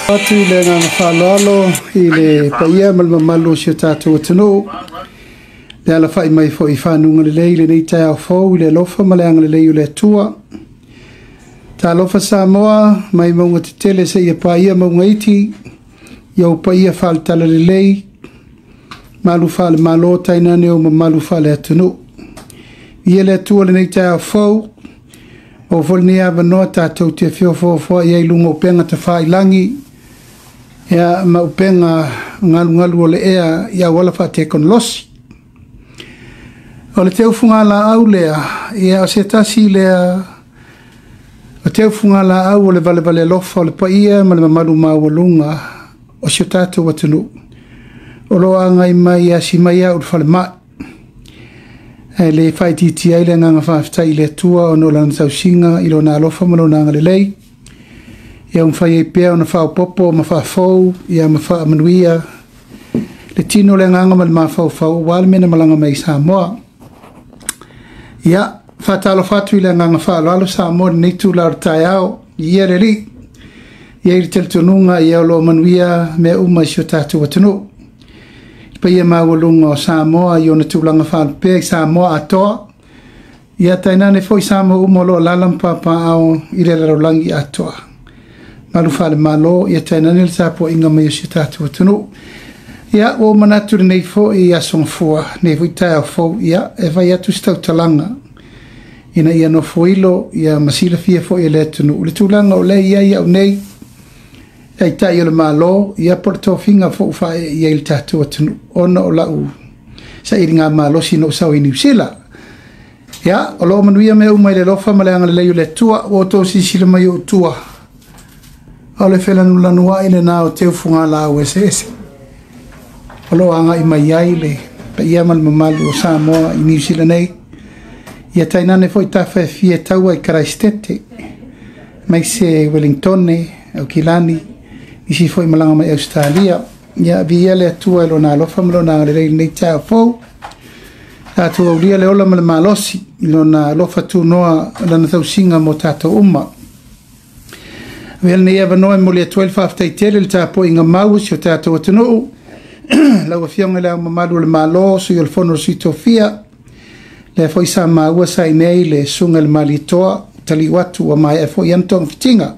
Atu i le agaga faaaloalo i le paia ma le mamalu o si o tatou atunuu, le alafai mai foi i fanuga lelei i lenei taeao fou i le alofa ma le agalelei o le Atua. Talofa Samoa mai mauga tetele seia paia mauga iti, i ou paia faale-Talalelei, malu faale-Malo tainane ou mamalu faale-atunuu. Viia le Atua i lenei taeao fou, maua foi lenei avanoa tatou te feofoofoai ai i luga o upega tafailagi, ia ma upega galugalu o le ea i auala faatekonolosi. O le teufugalaau lea, ia o se tasi lea o teufugalaau o le valevale alofa o le paia ma le mamalu maualuga o si o tatou atunuu, o lo o agai mai e asi mai au i le falemai. Ae le faaitiitia ai le agaga faafetai i le Atua ona o lana tausiga i lona alofa ma lona agalelei, ia ua mafai ai pea ona faaopoopo ma faafou ia ma faamanuia le tino, le agaga ma le mafaufau aua le mea na malaga mai i Samoa. Ia, faatalofa atu i le agaga faaaloalo Samoa i lenei itula o le taeao, viia le Alii. E i ai le talitonuga ia o lo o manuia mea uma i si o tatou atunuu. Le paia maualuga o Samoa i ona tulaga faalupea i Samoa atoa, ia tainane foi Samoa uma o lo o alaala ma papaaao i le lalolagi atoa. Malu faale-Malo, ia tainane le tapuaiga mai o si o tatou atunuu. Ia, ua ou manatu lenei foi aso Gafua, lenei foi taeao fou, ia, e fai atu se tautalaga ina ia nofoilo ia ma silafia foi e le atunuu le tulaga o lea e i ai au nei, Taitai o le Malo, ia po o le tofiga foi ua faaee i ai le tatou atunuu ona o lau sailiga malosi na ou sau i Niu Sila. Ia, o lo o manuia mea uma i le alofa ma le agalelei o le Atua. Ua outou silasila mai i ou tua, o le felanulanuai lena o teufugalaau eseese o lo o agai mai ai le paia ma le mamalu o Samoa i Niu Sila nei. Ia tainane foi tafa e fia taua i Karaisitete, aemaise Wellingtone, Aukilani, nisi foi malaga mai Ausetalia. Ia, viia le Atua i lona alofa ma lona agalelei i lenei taeao fou. Tatou aulia le ola ma le malosi i lona alofa tunoa lana tausiga mo tatou uma. Avea lenei avanoa e momoli atu ai le faafetai tele i le tapuaiga mau a si o tatou atunuu, lau Afioga i Le Ao Mamalu o le Malo, Sui o le Fono a Sui Tofia, lea foi sa maua sa i inei le Susuga i le Malietoa, taliu atu ua maea foi ana togafitiga.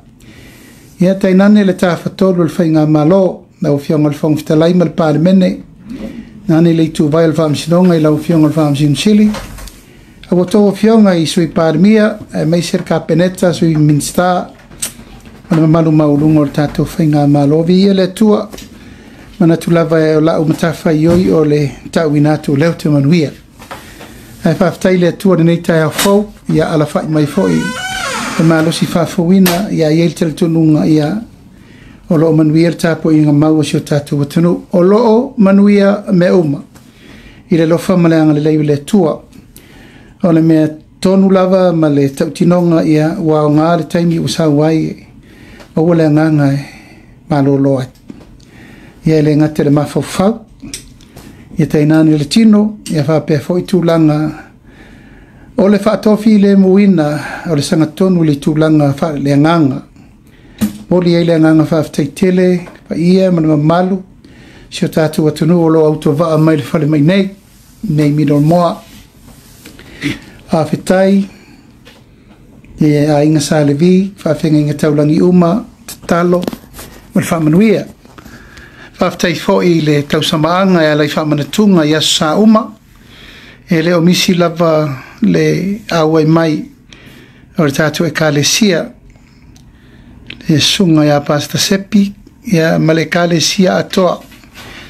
Ia tainane le Tafatolu o le Faigamalo, lau Afioga i le Fofoga Fetalai ma le Palemene, tainane le ituvai o le Faamasinoga i lau Afioga i le Faamasino Sili, a ua outou afioga i Sui Palemia, aemaise le Kapeneta, Sui Minisita, ma le mamalu maualuga o le tatou Faigamalo. Viia le Atua, manatu lava o lau matafaioi o le tauina atu o lea ou te manuia. Ae faafetai i le Atua i lenei taeao fou, ia alafai mai foi le malosi faafouina, ia i ai le talitonuga ia o lo o manuia le tapuaiga mau a si o tatou atunuu. O lo o manuia mea uma i le alofa ma le agalelei o le Atua. O le mea tonu lava ma le tautinoga ia ua aoga le taimi ua sau ai, maua le agaga e malolo ai. Ia e le gata i le mafaufau, ia tainane le tino, ia faapea foi tulaga o le faatofilemuina o le sagatonu i le tulaga faaleagaga. Momoli ai le agaga faafetai tele, paia ma le mamalu si o tatou atunuu o lo o autovaa mai le falemai nei, nei Middlemore. Faafetai i aiga Sa Levi, faafeagaiga taulagi uma, tatalo ma le faamanuia. Faafetai foi i le tausamaaga e ala i faamanatuga i aso sa uma, e le o misi lava le auai mai o le tatou Ekalesia, le susuga ia Pastor Sepi, ia ma le Ekalesia atoa,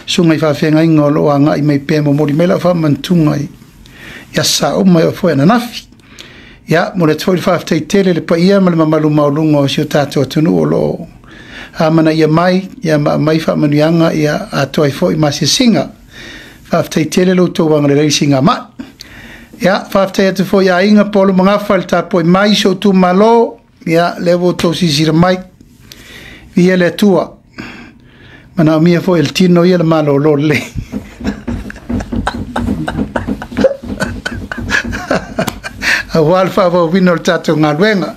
susuga i faafeagaiga o lo o agai mai pea, momoli mai lau faamanatuga i aso sa uma e oo foi ananafi. Ia, momoli atu foi le faafetai tele i le paia ma le mamalu maualuga o si o tatou atunuu o lo o amanaia mai, ia ma aumai faamanuiaga ia atoa ai foi masiasiga. Faafetai tele lo outou agalelei i siigamai. Ia, faafetai atu foi i aiga Polo ma Gafa i le tapuai mai i si ou itumalo, ia, lea ua outou silasila mai. Viia le Atua. Manaomia foi e le tino ia le malolo lelei. Aua le faaauauina o le tatou galuega.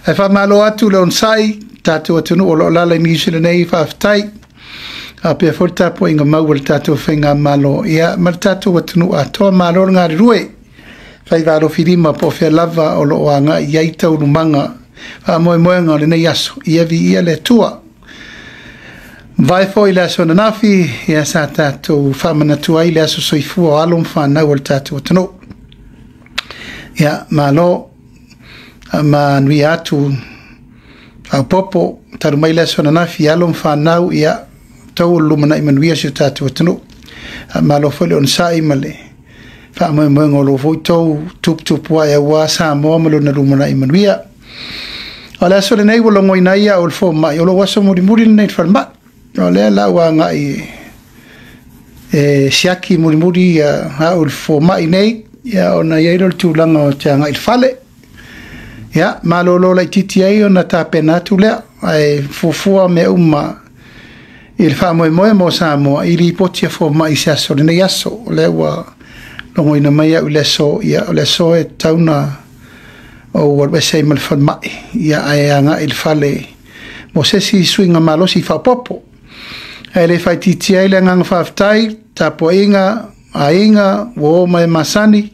Ae faamalo atu le onosai Tatou atunuu o lo o alaala i Niu Sila nei, faafetai. Faapea foi le tapuaiga mau a le tatou faigamalo, ia ma le tatou atunuu atoa. Malo le galulue, faiva alofilima po o fea lava o lo o agai i ai taualumaga faamoemoega o lenei aso, ia viia le Atua. Vae foi le aso ananafi, ia sa tatou faamanatu ai le aso soifua o alo ma fanau o le tatou atunuu. Ia, malo, manuia atu faaopoopo, talu mai le aso ananafi alo ma fanau, ia, tau o le lumanai manuia si o tatou atunuu. Malo foi le onosai ma le faamoemoega o lo foi tou tuputupu ae aua Samoa ma lona lumanai manuia. O le aso lenei ua logoina ai au e le fomai, o lou aso mulimuli lenei i le falemai. O lea la ua agai e siaki mulimuli au i le fomai nei, ia ona i ai lea o le tulaga o te agai i le fale. Ia, malolo laitiiti ai ona tapena atu lea, ae fuafua mea uma i le faamoemoe mo Samoa i lipoti a fomai i se aso lenei aso. O lea ua logoina mai au i le aso, ia o le aso e tatau ona ou alu ese ai ma le falemai, ia ae agai i le fale mo se isi suiga malosi faaopoopo. Ae le faaitiitia ai le agaga faafetai, tapuaiga, aiga, uo ma e masani,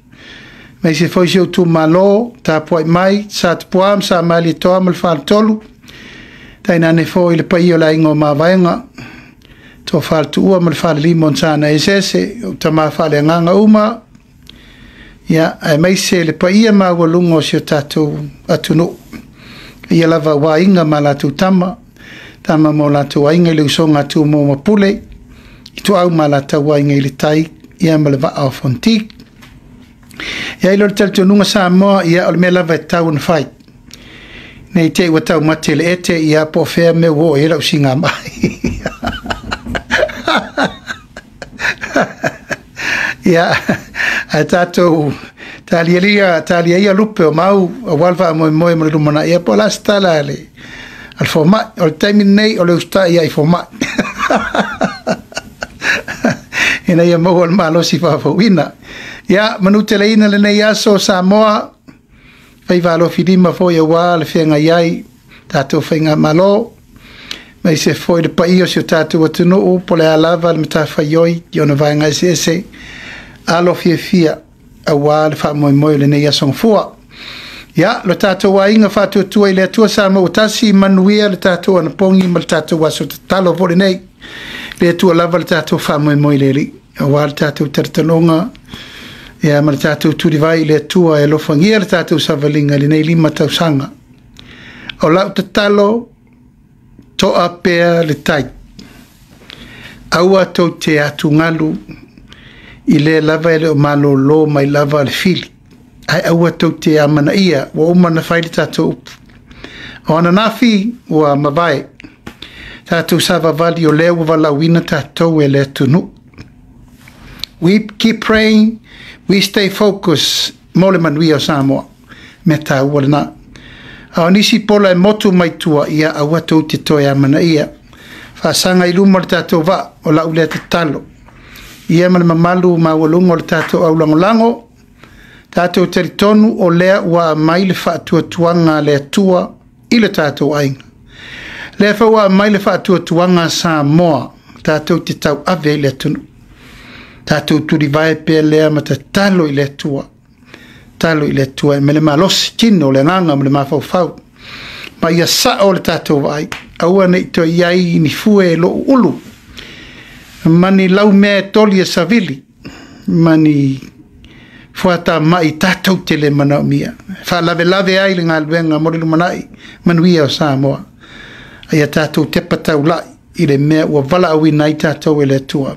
aemaise foi si ou itumalo, tapuai mai, Satupua ma Samalietoa ma le Faletolu, tainane foi le paia o le aiga o Mavaega, Tofa le Tuua ma le Falelima o Sana Eseese, o tama faaleagaga uma, ia, aemaise le paia maualuga o si o tatou atunuu. Ia lava ua aiga ma latou tama, tama ma o latou aiga i le usoga a Tumua ma Pule, Ituau ma Alataua, Aiga i le Tai, ia ma le Vaa o Fonoti. E ai lea o le talitonuga Samoa, ia o le mea lava e tatau ona fai. Nei te i ua taumate le ete, ia po o fea mea ua oo i ai lau sigamai. Ia, ae tatou talialia, talia ia lupe o mau aua le faamoemoe mo le lumanai, ia po o le a se tala a le fomai. O le taimi lenei o le usitai ia i fomai. Ina ia maua le malosi faafouina. Ia, manuteleina lenei aso Samoa, faiva alofilima foi aua le feagai ai tatou faigamalo, aemaise foi le paia o si o tatou atunuu, po o le a lava le matafaioi i ona vaega eseese, alo fiafia aua le faamoemoe o lenei aso gafua. Ia, lo tatou aiga faatuatua i le Atua Samoa ua tasi, manuia le tatou anapogi ma le tatou aso tatalo foi lenei. Le Atua lava le tatou faamoemoe i le Alii, aua le tatou talitonuga, ia ma le tatou tulivai i le Atua e alofagia le tatou savaliga i lenei 5 tausaga. O lau tatalo, toa pea le tai. Aua tou te atugalu i le lava e le o malolo mai lava le fili. Ae aua tou te amanaia, ua uma ona fai le tatou upu. O ananafi ua mavae, tatou savavali o lea ua valaauina tatou e le atunuu. We keep praying, we stay focused mo le manuia o Samoa. Mea taua lena. A o nisi pola e motu mai tua, ia aua tou te toe amanaia. Faasaga i luma o le tatou vaa, o lau lea tatalo. Ia ma le mamalu maualuga o le tatou aulagolago, tatou talitonu o lea ua aumai le faatuatuaga a le Atua i le tatou aiga. Lea foi ua aumai le faatuatuaga a Samoa, tatou te tauave i le atunuu. Tatou tulivae pea lea ma tatalo i le Atua. Tatalo i le Atua e mele malosi tino le agaga ma le mafaufau. Ma ia sao le tatou vaai, aua ne i toe i ai ni fue e lou ulu. Ma ni laumea e toli e savili, ma ni fuatamai tatou te le manaomia. Faalavelave ai le galuega mo le lumanai manuia o Samoa. Ia tatou tepa taulai i le mea ua valaauina ai tatou e le Atua,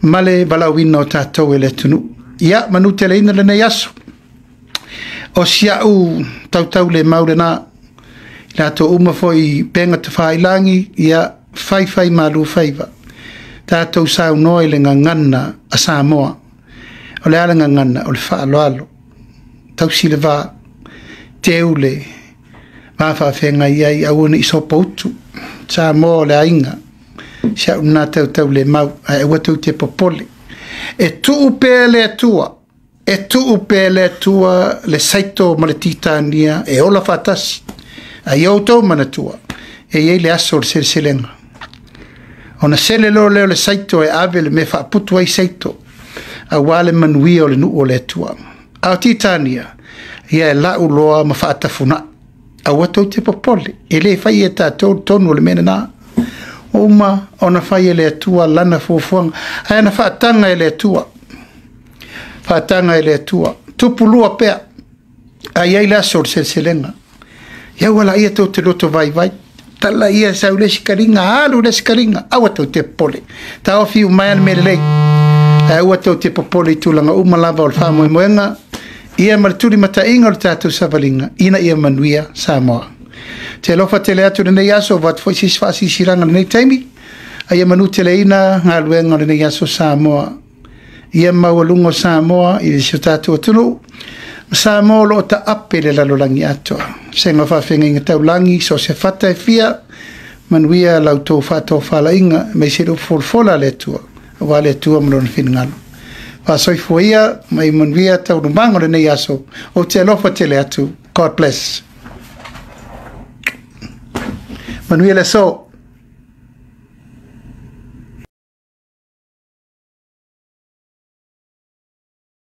ma le valaauina o tatou e le atunuu. Ia, manuteleina lenei aso. O si au tautau le mau lena, i latou uma foi upega tafailagi, ia faifai malu faiva. Tatou saunoa i le gagana a Samoa. O le a le gagana, o le faaaloalo. Tausi le va, teu le va faafeagai ai, aua ne i sopoutu. Samoa o le aiga, si au lena tautau le mau, ae aua tou te popole. E tuu pea le Atua, e tuu pea le Atua le saito ma le titania e ola faatasi. Ai outou manatua, E i ai le aso o le seleselega. Ona sele loa lea o le saito e ave le mea faaputu ai saito, auā le manuia o le nuu o le Atua. A o Titania, ia e lau loa ma faatafuna'i. Aua tou te popole, e le fai e tatou le tonu o le mea lena. Ua uma ona fai e le Atua lana fuafuaga, ae na faataga e le Atua. Faataga e le Atua. Tupu lua pea, a i ai le aso o le seleselega. Ia aua laia tou te loto vaivai. Tala ia sau le isi kaliga, alu le isi kaliga, aua tou te popole. Taofi uma ai le mea lelei. Ae aua tou te popole i tulaga uma lava o le faamoemoega, ia ma le tulimataiga o le tatou savaliga, ina ia manuia Samoa. Te alofa tele atu lenei aso, avatu foi se isi faasilasilaga i lenei taimi, a ia manuteleina galuega o lenei aso Samoa. Ia maualuga o Samoa i si o tatou atunuu, ma Samoa o lo o taape le lalolagi atoa. Vasega o faafeagaiga taulagi, so o se fata e fia, manuia la outou faatofalaiga, aemaise le upu folafola a le Atua, aua le Atua ma lona finagalo. Faasoifua ia ma ia manuia taualumaga o lenei aso. Ou te alofa tele atu. God bless. Manuia le aso.